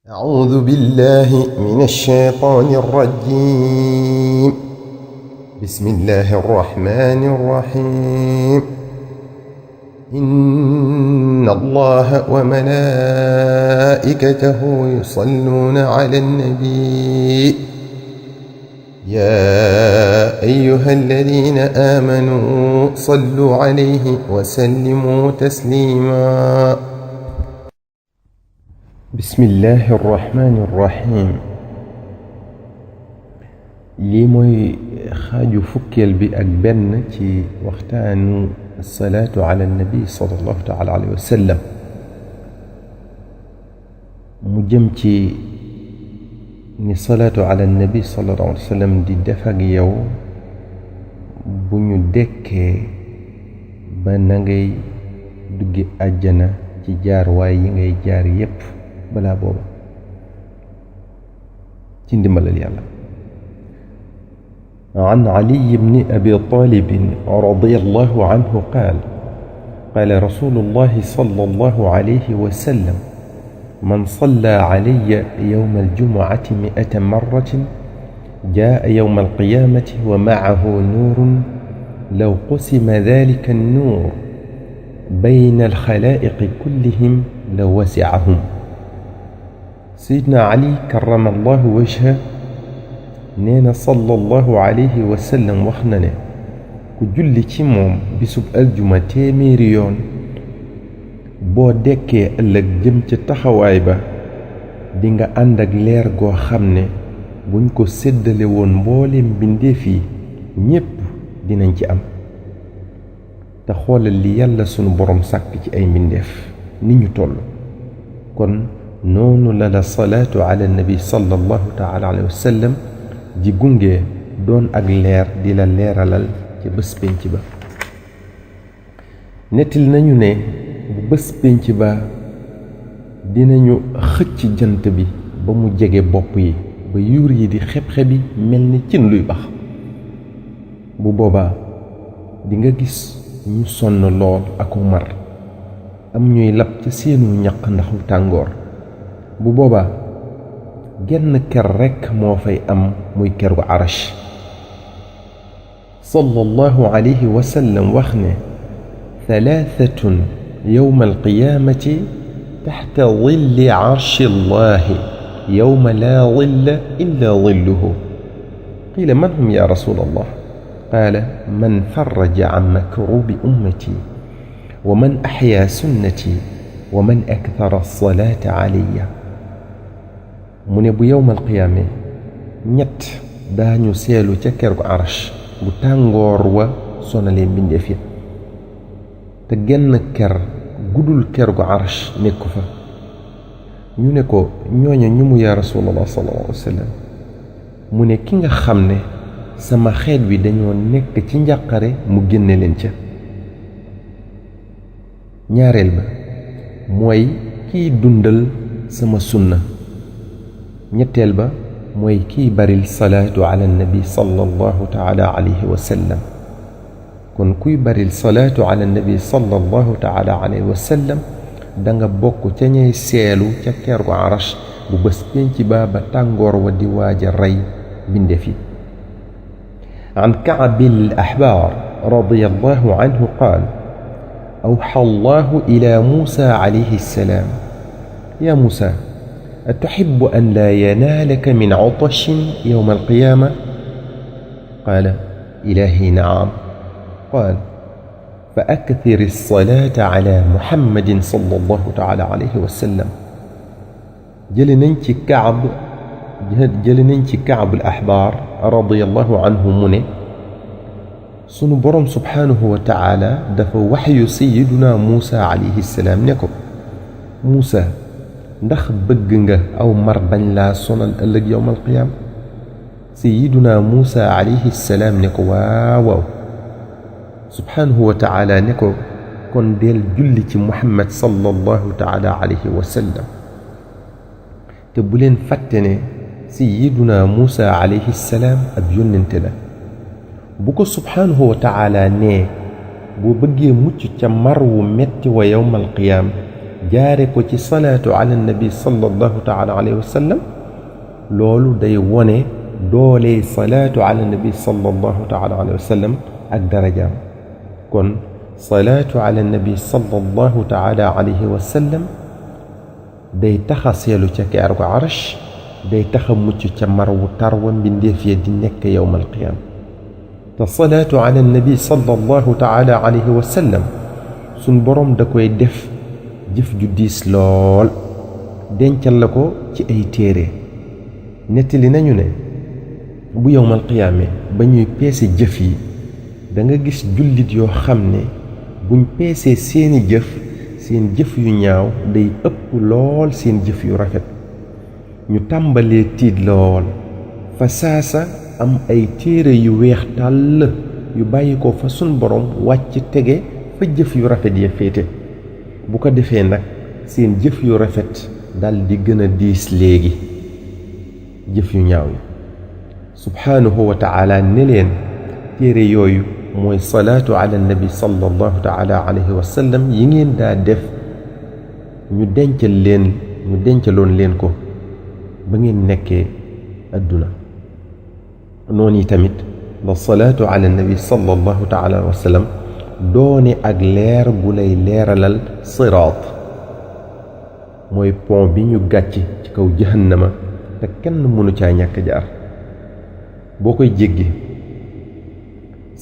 أعوذ بالله من الشيطان الرجيم. بسم الله الرحمن الرحيم. إن الله وملائكته يصلون على النبي يا أيها الذين آمنوا صلوا عليه وسلموا تسليما. بسم الله الرحمن الرحيم. lii mooy xaaju fukkeel bi ak benn ci waxtaanu salaatu ala nabi sallallahu taala alayhi wa sallam mu jëm ci ni salaatu ala nabi sallallahu alayhi wa sallam di def ak yow bu ñu dekkee ba na ngay duggi àjjana ci jaar waay yi ngay jaar yépp balaa booba ci ndimbalal yàlla. عن علي بن أبي طالب رضي الله عنه قال قال رسول الله صلى الله عليه وسلم من صلى علي يوم الجمعة 100 مرة جاء يوم القيامة ومعه نور لو قسم ذلك النور بين الخلائق كلهم لوسعهم. سيدنا علي كرم الله وجهه neena sallallahu alayhi wa sallam wax na ne ku julli ci moom bisub aljuma téeméeri yoon boo dekkee ëllëg jëm ca taxawaay ba di nga ànd ak leer goo xam ne buñ ko séddale woon mbooleem mbindeef yi ñépp dinañ ci am. te xoolal li yàlla sunu borom sàkk ci ay mbindeef ni ñu toll. kon noonu la la salaatu ala nabi sallallahu taala alayhi wa sallam ji gunge doon ak leer di la leeralal ci bés pénc ba. nettil nañu ne bu bés pénc ba dinañu xëcc jant bi ba mu jege bopp yi ba yuur yi di xeb-xebi mel ni cin luy bax. bu boobaa di nga gis ñu sonn lool aku mar am ñuy lab ca seenu ñaq ndaxu tàngoor. bu boobaa genn ker rekk moo fay am muy ker gu arash. sallallahu alayhi wa sallam wax ne thalathatun yawma alqiyamati taxta dilli arshi allahi yawma laa dilla illa dilluhu. qila man hum ya rasul allah qala man farraja an makrubi ummati wa man axya sunnati wa man akthara alsalata alayya. mu ne bu yowmal qiyaame ñett daañu seelu ca ker gu arash bu tàngoor wa sonalee mbindeef yi te genn ker gudul ker gu arash nekku fa. ñu ne ko ñooña ñu mu yaa rasulallah sallallahu alayhi wa sallam. mu ne ki nga xam ne sama xeet wi dañoo nekk ci njàqare mu génne leen ca. ñaareel ba mooy kiy dundal sama sunna. ñetteel ba mooy kiy baril salaatu ala nabi sallallahu taala alayhi wa sallam. kon kuy baril salaatu ala nabi sallallahu taala alayhi wa sallam da nga bokk ca ñay seelu ca ker gu arash bu bés pénc ba ba tàngoor wa di waaja rey bindeef yi. an Ka'b al-Ahbar radiyallahu anhu qaal awxa allahu ila Musa alayhi salaam ya Musa أتحب أن لا ينالك من عطش يوم القيامة؟ قال إلهي نعم. قال فأكثر الصلاة على محمد صلى الله تعالى عليه وسلم. جلننك كعب الأحبار رضي الله عنه منه sunu borom subhanahu wa taala dafa waxyu sayyiduna Musa alayhi salaam ne ko Musa ndax bëgg nga aw mar bañ laa sonal ëllëg yowmal qiyaam. sayyiduna Musa alayhi salaam ne ko waaw subhanahu wa taala ne ko kon del julli ci Muhammad sallallahu taala alayhi wa sallam. te bu leen fàtte ne sayyiduna Musa alayhi salaam ab yónnente la. bu ko subhanahu wa taala ne boo bëggee mucc ca mar wu metti wa yowmal qiyaam jaare ko ci salaatu ala nabi sallallahu taala alayhi wa sallam loolu day wone doole salaatu ala nabi sallallahu taala alayhi wa sallam ak darajaam kon salaatu ala nabi sallallahu taala alayhi wa sallam day taxa seelu ca keer ko arash day taxa mucc ca marwu tarwa mbindeef ya di nekk yowmal qiyaam te salaatu ala nabi sallallahu taala alayhi wa sallam suñ boroom da koy def jëf ju diis lool dencal la ko ci ay téere nettali nañu ne bu yowmal qiyaame ba ñuy peese jëf yi da nga gis jullit yoo xam ne buñ peesee seeni jëf seen jëf yu ñaaw day ëpp lool seen jëf yu rafet ñu tàmbalee tiit lool fa saasa am ay téere yu weex tàll yu bàyyi ko fa sun borom wàcc tege fa jëf yu rafet ya féete bu ko defee nag seen jëf yu rafet dal di gën a diis léegi jëf yu ñaaw yi subhaanahu wa taala ne leen téere yooyu mooy salaatu ala nabi sallallahu taala alayhi wa sallam yi ngeen daa def ñu dencaloon leen ko ba ngeen nekkee adduna noonu yi tamit la salaatu ala nabi sallallahu taala alayhi wa sallam doone ak leer gu lay leeralal siraat mooy pont bi ñu gàcc ci kaw jahannama te kenn mënu caa ñàkk jaar boo koy jéggi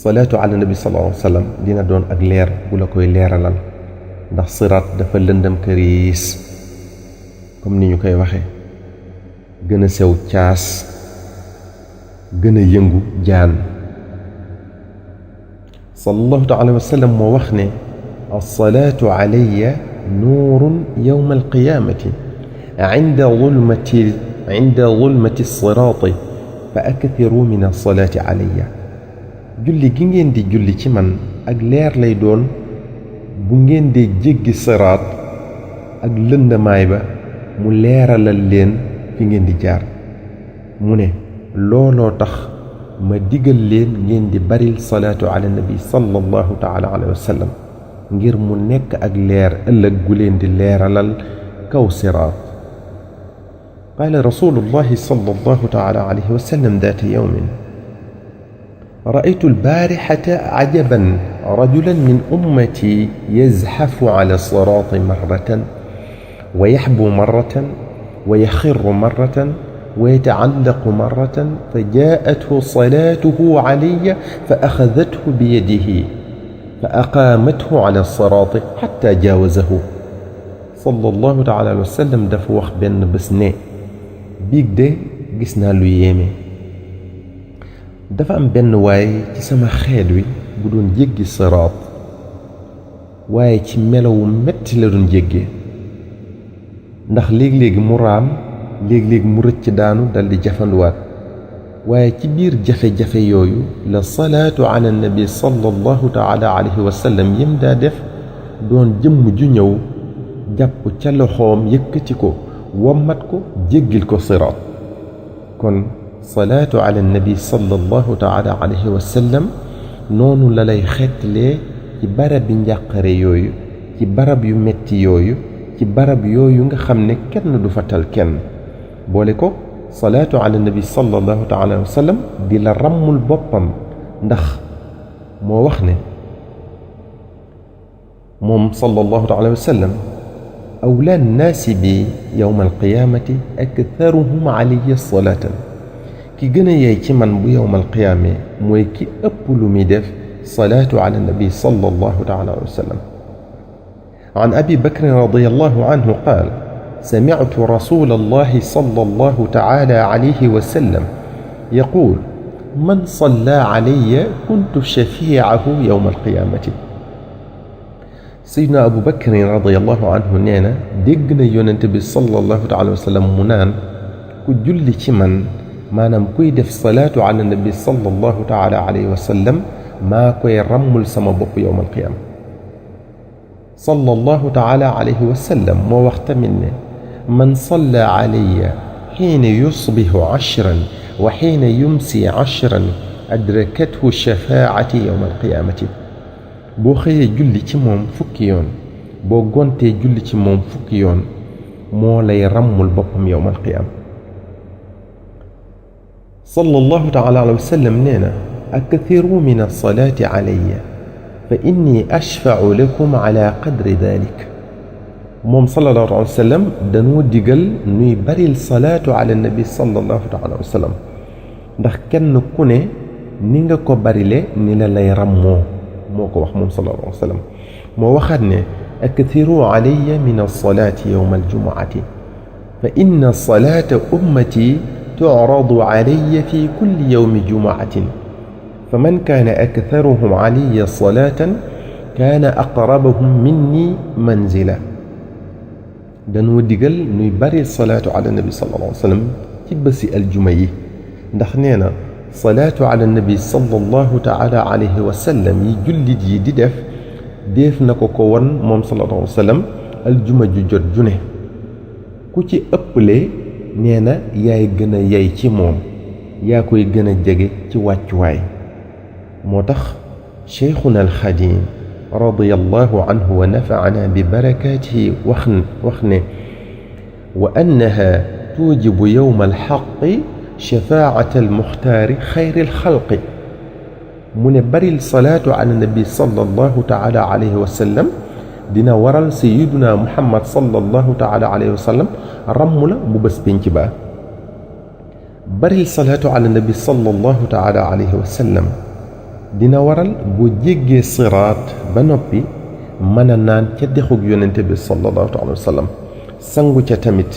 salaatu ala nabi sallallahu alayhi wa sallam dina doon ak leer bu la koy leeralal ndax siraat dafa lëndëm këriis comme ni ñu koy waxe gën a sew caas gën a yëngu jaan sallallahu taala wa sallam moo wax ne alsalaatu alayya nuurun yowma alqiyaamati inda zulmati siraati fa akthiru min alsalaati alayya julli gi ngeen di julli ci man ak leer lay doon bu ngeen dee jéggi siraat ak lëndamaay ba mu leeralal leen fi ngeen di jaar mu ne looloo tax ma digal leen ngeen di baril salaatu ala nabi sallallahu taala alayhi wa sallam ngir mu nekk ak leer ëllëg gu leen di leeralal kaw siraat qaala rasulullahi sallallahu taala alayhi wa sallam daata yawmin رأيت البارحة عجبا رجلا من أمتي يزحف على الصراط مرة ويحبو مرة ويخر مرة ويتعلق مرة فجاءته صلاته علي فأخذته بيده فأقامته على الصراط حتى جاوزه صلى الله تعالى عليه وسلم دف wax benn bés ne biig de gis naa lu yéeme dafa am benn waay ci sama xeet wi bu doon jéggi siraat waaye ci melawu metti la doon jéggee ndax léeg-léegi mu raam léeg-léegi mu rëcc daanu dal di jafanduwaat waaye ci biir jafe-jafe yooyu la salaatu ala nabi sallallahu taala alayhi wa sallam yim daa def doon jëmm ju ñëw jàpp ca loxoom yëkkati ko wommat ko jéggil ko siraat kon salaatu ala nabi sallallahu taala alayhi wa sallam noonu la lay xettalee ci barab bi njàqare yooyu ci barab yu metti yooyu ci barab yooyu nga xam ne kenn du fa tal kenn boole ko salaatu ala nabi sallallahu taala alayhi wa sallam di la ràmmul boppam ndax moo wax ne moom sallallahu taala alayhi wa sallam awla nnaasi bi yowma alqiyaamati aktharuhum alayya salaatan ki gën a yeey ci man bu yowma alqiyaame mooy ki ëpp lu muy def salaatu ala nabi sallallahu taala alayhi wa sallam عن أبي بكر رضي الله عنه قال سمعت رسول الله صلى الله تعالى عليه وسلم يقول من صلى علي كنت شفيعه يوم القيامة سيدنا أبو بكر رضي الله عنه نينا دقنا ينتبه صلى الله تعالى وسلم منان كجل من ما نمكوي دف صلاة على النبي صلى الله تعالى عليه وسلم ما كوي رمل سمبق يوم القيامة صلى الله تعالى عليه وسلم ووقت منه من صلى علي حين يصبح 10 وحين يمسي 10 أدركته الشفاعة يوم القيامة boo xëyee julli ci moom fukki yoon boo gontee julli ci moom fukki yoon moo lay ràmmul boppam yowmal qiyaam sallallahu taala alayhi wa sallam nee na akthiruu min alsalaati alayya fa inni ashfau lakum ala qadri dalik moom sallallahu alayhi wa sallam dañoo digal nuy baril salaatu ala nabi sallallahu alayhi wa sallam ndax kenn ku ne ni nga ko barile ni la lay rammoo moo ko wax moom sallallahu alayhi wa sallam moo waxaat ne akthiruu alayya min alsalaati yowma aljumuati fa inna salaata ummati tu'radu alayya fi kulli yowmi jumuatin fa man kaana aktharuhum alayya salaatan kaana aqrabahum minni manzila dañoo digal nuy bari salaatu ala nabi sallallahu alayhi wa sallam ci bési aljuma yi ndax nee na salaatu ala nabi sallallahu taala alayhi wa sallam yi jullit yi di def na ko won moom sallallahu alayhi wa sallam aljuma ju jot ju ne ku ci ëpple nee na yaay gën a yey ci moom yaa koy gën a jege ci wàccuwaay moo tax cheikhuna alxadim radiyallahu anhu wa nafa'ana bi barakaatihi wax ne wa annaha tuujibu yowma alxaqi shafaa'ata almuxtaari xayri alxalqi mu ne baril salaatu ala nabi sallallahu taala alayhi wa sallam dina waral sayiduna muhammad sallallahu taala alayhi wa sallam ramm la bu bés pénc ba baril salaatu ala nabi sallallahu taala alayhi wa sallam dina waral boo jéggee siraat ba noppi mën a naan ca dexug yonente bi sallallahu alayhi wa sallam sangu ca tamit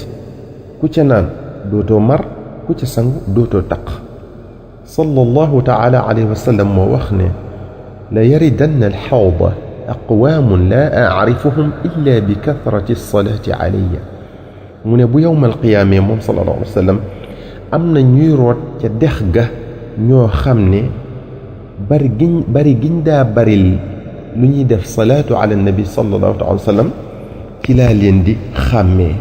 ku ca naan dootoo mar ku ca sangu dootoo taq sallallahu taala alayhi wa sallam moo wax ne la yaridanna alxawda aqwaamun laa acrifuhum illa bi kathrati alsalaati alayya mu ne bu yowmal qiyaamee moom sallallahu alayhi wa sallam am na ñuy root ca dex ga ñoo xam ne bari giñ daa baril lu ñuy def salaatu ala nabi sallallahu alayhi wa sallam ci laa leen di xàmmee